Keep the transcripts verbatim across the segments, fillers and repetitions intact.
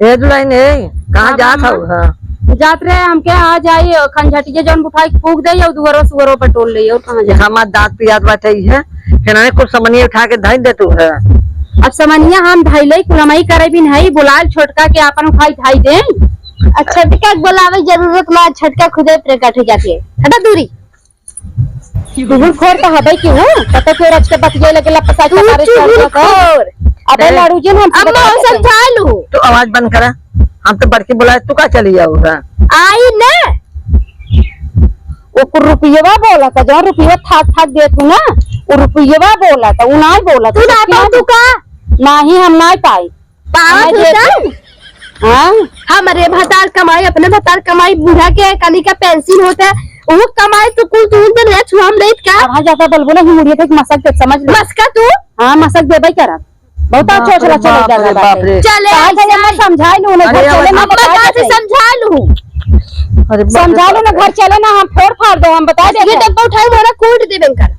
ए दुल्हन, ए, कहाँ हाँ, जात हाँ, हऊ, हाँ? हाँ? जात रहे, हमके आ जाई, खंझटिया जौन उठाई फूक दे, और दुअरो सुअरो पर टोल ले, और कहाँ जाई? हमार दांत पियात बाटे, ई है। केनाने कुछ समनिया उठा के धई दे तू है। अब समनिया हम धई ले, कुलमई करे बिन है, बुलाल छोटका के आपन उठाई धई दे। अच्छा, छोटका के बुलावे के जरूरत ना, छोटका खुदे प्रकट हो जाती है। हटा दूरी। चुगलखोर तो हबे की हूँ, पता क्यों रच के बतिये लगे लपसा के तू मारे चल रहा था। चुगलखोर। अबे ए। लाडू जी, हम अम्मा, समझा हम लेते हैं। समझा लूँ। तो आवाज बंद करा, हम तो बड़की बुलाए, तू का चली जाऊगा? आई ना। वो कुल रुपयवा बोला था, जौन रुपयवा थाक थाक देत हूँ ना, वो रुपयवा बोला था, वो नाई बोला था। तू ना पाऊ, तू का? नाही, हम नाई पाई। पावत हमें होता? देते। हाँ। हमरे भतार कमाई, अपने भतार कमाई, बूढ़ा के कनी का पेंशन होता, वो कमाई तो कुल तू दे रहे, छुआ हम लेत का? अब हाँ ज्यादा बोलबो ना, मुड़िए देख मसक देख, समझ ले। मसका तू? हाँ, मसक देबे करब। बहुत बाप अच्छा रे, चला, चला बाप ज्यादा रे, बाप बात है। रे। चले, कहा था, ये मत समझाए लू ना, अरे, घर चले ना, अम्मा बता कहाँ से देते। समझा लू? अरे बाप रे, समझा लू ना, बाप रे। घर चले ना, हम फोड़ फाड़ दो, हम बता ये देते। डब्बा उठाई, मोरा कूट देबे कर।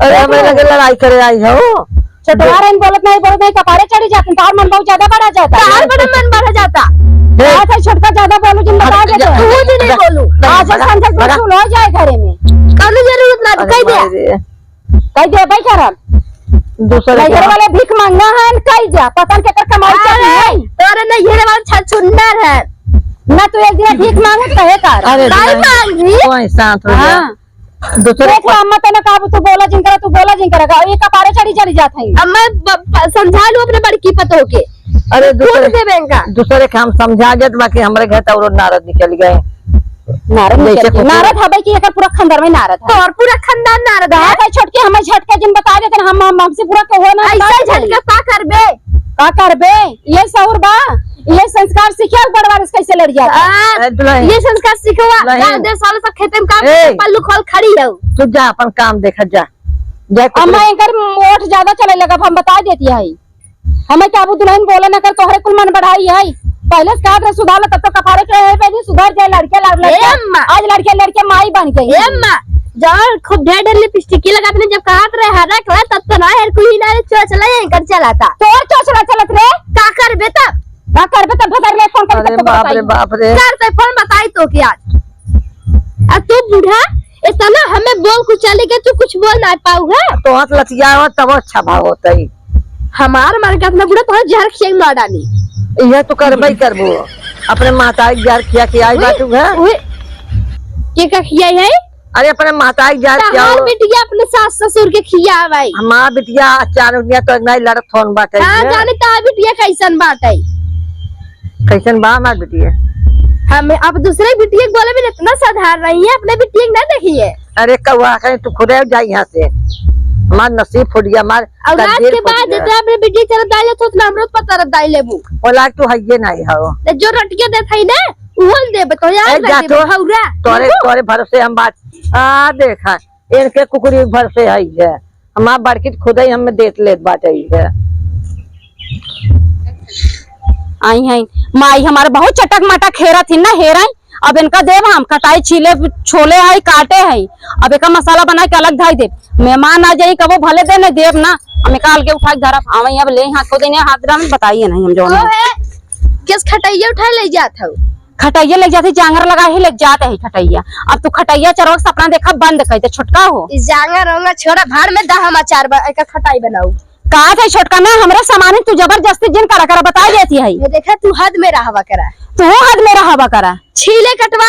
अरे, हमें लगे लड़ाई करे आई हो। छोटवा रहन बोलत नहीं, बोलत नहीं, कपारे चढ़ी जात, तार मन बहुत ज्यादा बढ़ा जाता। तार बड़ा मन बढ़ा जाता। ए। कहा था छोटका ज्यादा बोलू जिन बता दे तो। तू जी नहीं बोलू। आज संजय बिल्कुल हो जाए घरे में। कौनो जरूरत ना, तू अरे कह दे। माई रे। कह दे भाई करम। दूसरे नैहर के वाले भीख मांगना है, कह दे। पता नहीं केकर कमाई अरे, चली है। तोरे नैहर वाला छल छुन्नर है। ना तू एक दिन भीख मांगत कहे कर। अरे काहे नहीं, मांगी? कोई शांत हो जा। हाँ। दूसरे देख ला, अम्मा, तने काबू, तू बोला जिन करा, तू बोला जिन करा, का ये कपारे चढ़ी चली जात है। अम्मा, ब-, ब-, समझा लू अपने बड़की पतोह के। अरे, कूट दूसरे, देबे इनका। दूसरे के हम समझा जात, बाकी हमरे घर त औरो नारद निकल गए। नारद जैसे निकल गए। कुकुर। नारद हबे कि एकर पूरा खानदान में नारद है। तोर पूरा खानदान नारद है। बात है छोटकी, हमें झटके जिन बता देते ना, हम, हम, हमसे पूरा कहो ना, ऐसा बता देते। झटके का करबे? का करबे? ये सहूर बा, ये संस्कार सीखे बड़वार से कैसे लड़ जाता? आ, ए, दुल्हन। ये संस्कार सीखवा। दुल्हन। गाँव देश वाले सब खेते में काम ए। करते, पल्लू खोल खड़ी है। तू जा, अपन काम देखा, जा। जा, कुछ अम्मा, नहीं। एकर ओठ ज्यादा चले लगा, हम बता देती है। हमें क्या, वो दुल्हन बोले ना कर, तोहरे कुल मन बढ़ाई है। पहले से कहत रहे सुधार लो, तब तो कपारे के रहे, पहले सुधर जाए, लड़के लाड़ ए लड़के। अम्मा। आज लड़के लड़के माई बन गई। ए अम्मा, जब खूब ढेर ढेर लिपस्टिक लगात रहे, जब कहत रहे हरा कलर, तब तो ना हेर कुही ना रे, चोचला एकर चलाता। तोर चोचला चलत रे। का करबे तब? का करबे तब भदर में फोन करके अरे तब बाप रे बताई। बाप रे। करते फोन बताई तो क्या? आ तू बूढ़ा, इतना हमें बोल कुछ चली के तू कुछ बोल ना पाऊ है? तो हाथ लतिया हो तब अच्छा भाव होता ही। हमार मन का अपना बूढ़ा तोहर जहर खियाई मार डाली। यह तो करबे ही करबो। अपने माता के जहर खिया के आई उहे, बाटू है। उहे, के का खियाई है? अरे अपने माता के जहर खिया तहार हो। बिटिया अपने सास ससुर के खिया भाई। हमार बिटिया चार दुनिया तो नहीं लड़त होन बाटे हाँ, है। जाने तहार बिटिया कैसन बाटे। कैसन बा हमार बिटिया? हम अब दूसरे बिटिया के बोले में इतना साधारण रही है, अपने बिटिया के ना देखी है। अरे कौआ, कहीं तू खुदे जा यहाँ से। हमार नसीब फूट गया, हमार और आज तकदीर के फूट बाद गया। जितना अपने बिटिया चलत दाई लेत हो, उतना हमरो पर तरफ दाई लेबू। बोला तू हइये नहीं हो। तो जो रटिया देत है ना, उहो दे, तो यार ए, ना जा दे, तो। भौरा। तोरे, तोरे भरोसे हम बात, आ, देखा, इनके कुकुरी भरोसे है ये। हमार बड़की खुदे हमें देत लेत बाटे है। आई हैं, माई हमारे बहुत चटक मटक हेरत ही ना, हेराई। अब इनका देब हम, कटाई छीले, छोले है, काटे है। अब एका मसाला बना के अलग धाई देब। मेहमान आ जाई, कबो भले दे, नहीं देब ना। हम एका अलगे उठा के धरब। आवे अब ले हाथ को देने, हाथ धरब, बताइए नहीं हम जौन है। ओहे, केस खटैया उठा ले जात हऊ। खटैया ले जाते, जांगर लगा ही ले जाते है खटैया। अब तू खटैया चरवा के सपना देखा बंद कर दे, छोटका हो। ई जांगर ओंगर छोड़ा, भाड़ में दह हम अचार ब-, एकर खटाई बनाऊ। का थे छोटका ना, हमरा सामान तू जबरदस्ती जिन करा करा बता देती है। ये देखा, तू हद में रहवा करा। तू हद में रहवा करा। छीले कटवा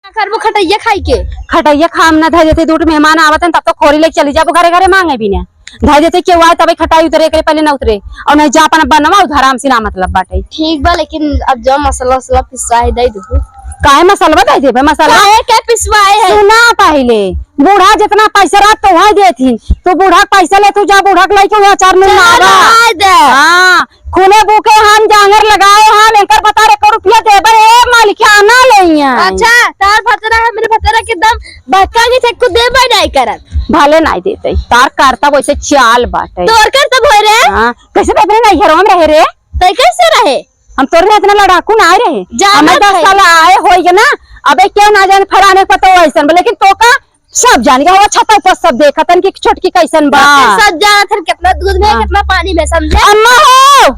का करबो खटैया खाई के? खटैया खाम ना धर देते, दू ठो मेहमान आवत हैं, तब तो खोरी लेके चली जाबो घरे घरे मांगे भी ना। धर देते केहू आए तबे खटाई उतरे, एकरे पहले ना उतरे। और नहीं जा अपन बनवा उधर आराम से ना मतलब बाटे। ठीक बा, लेकिन अब जो मसाला वसाला पिसवाए दे दू। काहे मसलवा दे देबे? मसलवा काहे के पिसवाए है? सुना पहले, बूढ़ा जितना पैसा रहा तो वही देती। तू बूढ़ा के पैसा ले, तू जा बूढ़ा के लेके वहाँ अचार में चला मारा। रहा है दे। हाँ, खूने भूखे हम जांगर लगाए, हम एकर बता रे, एको रुपया देबे, ए मालिकाना ले आई। अच्छा, तार भतरा है, मेरे भतरा के दम बहका के थे, कुछ देबे नहीं करत। भले नहीं देते, तार करता वैसे चाल बाटे। तोर करता भोरे? हाँ, कैसे देबे नहीं, घरों में रहे रे। तै कैसे रहे? हम तोरे इतना लड़ाकू ना आए रहे। जाना हमें दस है। साल आए होई के ना, अबे क्यों ना जाने फलाने को तो ऐसन, लेकिन तो का सब जान गया, वो छत ऊपर सब देखत हन कि छोटकी कैसन बा। बाप रे, सब जानत हन, कितना दूध में, हाँ। कितना पानी में, समझे? अम्मा हो,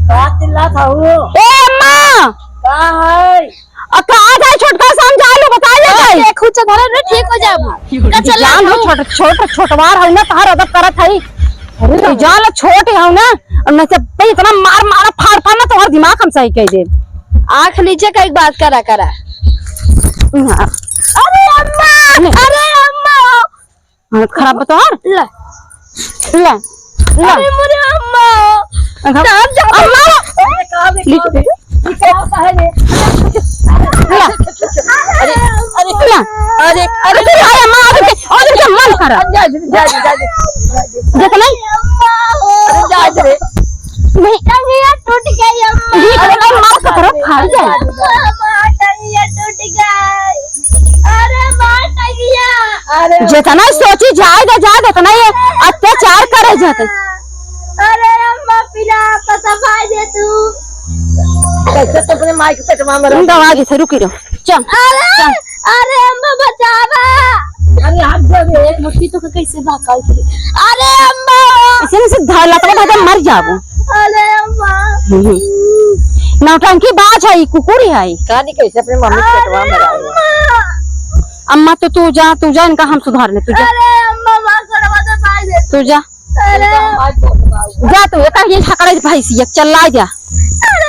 का चिल्लात हऊ? ए अम्मा! का है? आ, कहाँ जाए छोटका, समझा लो, बताइए भाई। देखू, चल, धरे रे, ठीक हो जाए भाई। का चल जान रहा लो, हूँ? छोट, छोट, छोटवार है ना, तहार अदब करत है। अरे, जान लो, छोट है ना, और नहीं तो भाई इतना मार, मारा, फाड़, फाड़ ना, तुम्हारा दिमाग हम सही कह दे। आँख नीचे का एक बात करा, करा। हाँ। अरे अम्मा, नहीं। अरे अम्मा। हालत खराब बा तोहार। ले। ले। ले। अरे मोरे अम्मा। अगर राम जान। अम्मा। अरे का बे, लिख का बे? दे। ये का होता है रे? ले। अरे, अरे, ले। अरे, अरे, अरे, अरे, अम्मा, अरे, अरे, अरे, मन खराब। जा, जा, जा, जा, जा। देख नहीं? अरे, जा, जा रे। नहीं। टंगिया टूट गई अम्मा। ये अरे, अम्मा, मार के तरफ फाड़ जाए। अम्मा, टंगिया टूट गई। अरे मार टंगिया। अरे जितना सोची जाए दे, जाए दे, उतना ये अत्याचार करे जाते। अरे अम्मा पिला पता भाई दे तू। कैसे तो अपने माई के पेटवा में रह तुम दवा दे, रुकी रहो। चल, अरे, चल। अरे अम्मा बचावा। अरे हाथ दे दे। एक मुट्ठी तो कैसे भाग आई? अरे अम्मा। ऐसे नहीं से धा-, लतवा धागा मर जाबो। अरे अम्मा। हम्म। नौटंकी बाज है, कुकुर है। कहानी कैसे अपने मम्मी के पेटवा में रहा है। अम्मा। अम्मा तो तू जा, तू जा, इनका हम सुधार ले, तू जा। अरे अम्मा, मार करवा दे, भाई दे। तू जा। अरे। जा तू, एक ये हकड़े भैंसिया, चल ला जा। अरे।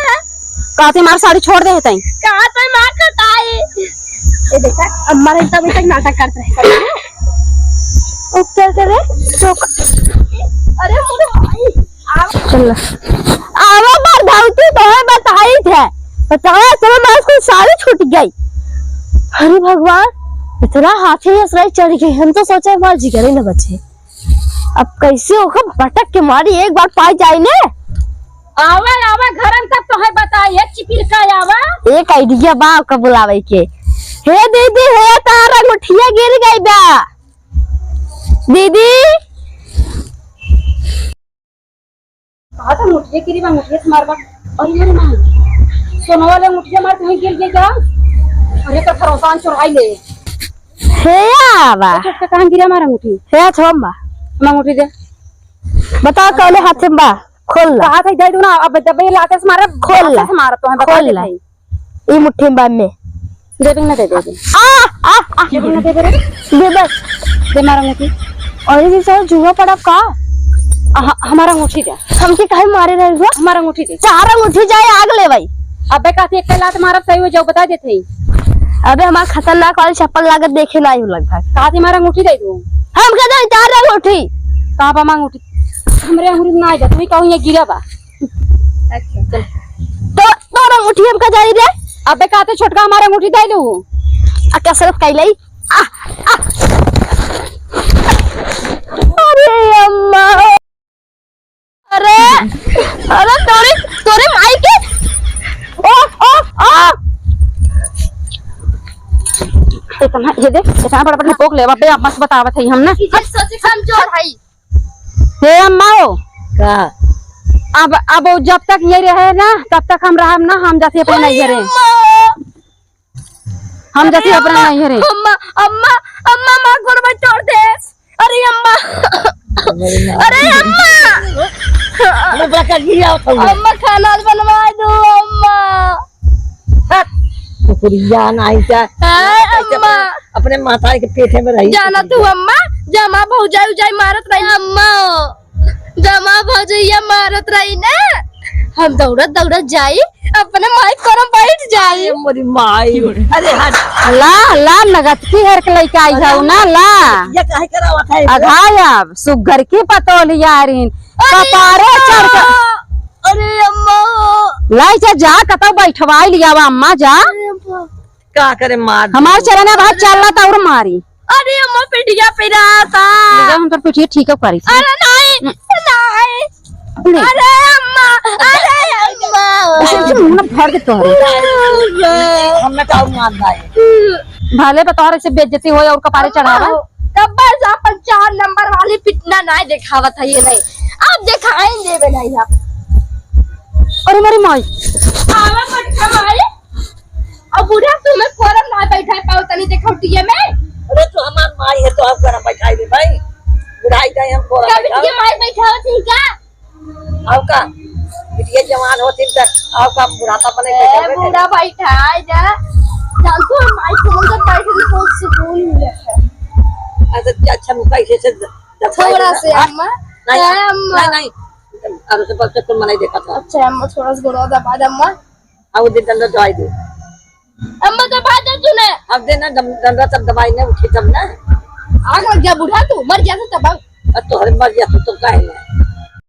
कहते हमारी साड़ी छोड़ दे तई। कहाँ से मार करता है? ये देखा, अम्मा रही तभी तक नाटक करते रहे। ओ, चल, चल रे, चुप। अरे, मोरे भाई, आव। चल। आवा, मर धावती तो है, बताई थे। बताया, चलो, मैं उसको साड़ी छूट गई। अरे भगवान, इतना हाथी असराई चढ़ गई, हम तो सोचे हमारा जिगर ही न बचे। अब कैसे ओकर पटक के मारी, एक बार पाई जाई ने। आवा, आवा, घर में तब तो है, बताई, ये चिपिर का आवा। एक idea बा ओकर बुलावे के। हे दीदी, हे तारा अंगूठिया गिर गई बा। दीदी। कहा था मुठिया गिरी बा, मुठिया से मारबा। अरे मेरे माँ, सोना वाला मुठिया मार कहीं गिर गया क्या? अरे तो फरोसान चुराई ले। हे आवा। छोटका कहाँ गिरा मारा मुठी? हे छोम्बा। माँ मुठी दे। बताओ कौने हाथे में बा? खोल ला। कहा था दे दो ना, अब दबे लाते से मारा, खोल ला। से मारा तो है, बता खोल दे ला। भाई। ई मुट्ठी में बा में। दे दे ना, दे दे, दे। आ, आ, आ। दे दे ना, दे दे रे। दे बस। दे मारा मुट्ठी। अरे जी, साला जुआ पड़ा का? आ, ह-, हमारा अंगूठी दे। हमके काहे मारे रहे हो? हमारा अंगूठी दे। चार अंगूठी जाए, आग ले भाई। अबे काफी एक लात मारब सही हो जाओ, बता देते ही। अबे हमार खतरनाक वाली चप्पल लागत देखे ना आयु लगभग। कहा थी हमारा अंगूठी दे दो। हम कहते हैं चार अंगूठी। कहाँ बा हमारा अंगूठी? हमरे अंगूठी ना आएगा, तुम्हें कहूँ ये गिरा बा। अच्छा, चल। तो तोर अंगूठी हमका जाई रे। अबे कहते छोटका हमार अंगूठी दे दू। आ कसरत कइले। आ, आ। अरे अम्मा। अरे, अरे तोरे, तोरे माई के। ओ, ओ, ओ। इतना, ये देख, इतना बड़ा बड़ा पोक ले, अबे अम्मा से बतावत है हम ना। ये सोचे कमजोर है। हे अम्मा हो। का? अब, अब वो जब तक ये रहे ना, तब तक हम रहब ना, हम जाती अपने नैहरे। अरे अम्मा। हम जाती अपने नैहरे। अम्मा, अम्मा, अम्मा, माँ गोड़ में तोड़ दे। अरे अम्मा। अरे अम्मा। अरे अम्मा। मैं बड़ा कर गिरा था। अम्मा खाना बनवा दो अम्मा। हट, कुकुरिया नाई का। हाँ, अम्मा। अपने माता के पेटे में रही। जाना तू अम्मा, जमा भौजाई उजाई मारत रही अम्मा। जमा भौजैया मारत रही ना, हम दौड़त दौड़त जाई, अपने माई करम बैठ जाई। अरे मोरी माई। अरे हट। ला, ला, नगद की हर के लइका आई हऊ ना, ला। ये काहे करावत है? अघायब, सुग्घर की पतोलिया रिन। अरे कपारे अम्मा। चढ़ के। अरे अम्मा। लाई जा, जा, कतौ बैठवाई लियावा अम्मा, जा। अरे अम्मा। का करे मार हमार चलना भाई चलना त और मारी। अरे अम्मा पिटिया पिराता। ले जा, हम तोर पिटिया ठीक करी। अरे नहीं, नहीं। नहीं। अरे अम्मा, अरे अम्मा। ऐसे ऐसे मुंह ना फाड़ के तोहरे। हम ना काऊ मार दाए। भले तो तोहरे से बेइज्जती होए और कपारे चढ़ावा। तब बस अपन चार नंबर वाली पिटना ना दिखावत है ये नहीं। अब दिखाई देवे नहीं आप। अरे मेरी माई। आवा पटका मारे। अब बुढ़ा तुम्हें कोरम ना बैठा पाओ तनी देखौटिया में। अरे तो हमार माई है तो आप कोरम बैठाई दे भाई। बुढ़ाई जाए हम कोरम कब बैठाओ। ये माई बैठावत ही का? आओ का? बिटिया जवान होती त अब का बुढ़ापा बने ए, के करबे करे। बूढ़ा बैठा है जा। जानतू हम माई फोन से बैठ के बहुत सुकून मिले है। अच्छा, अच्छा, मुका इसे से दबाई थोड़ा देना। से हाँ? अम्मा। नहीं, ए, अम्मा। नहीं, नहीं। अरे से बस तो मनाई देखा था। अच्छा, अम्मा, थोड़ा सा गोड़ा दबा दे, अम्मा। हाँ, वो दिन डंडा दबाई दे। अम्मा, दबा दे तूने। अब देना डं-, डंडा तब दबाई ने उठी तब ना। आग लग गया बूढ़ा तू, मर गया तू तब। अब तोहरे मर गया तू तो काहे ना।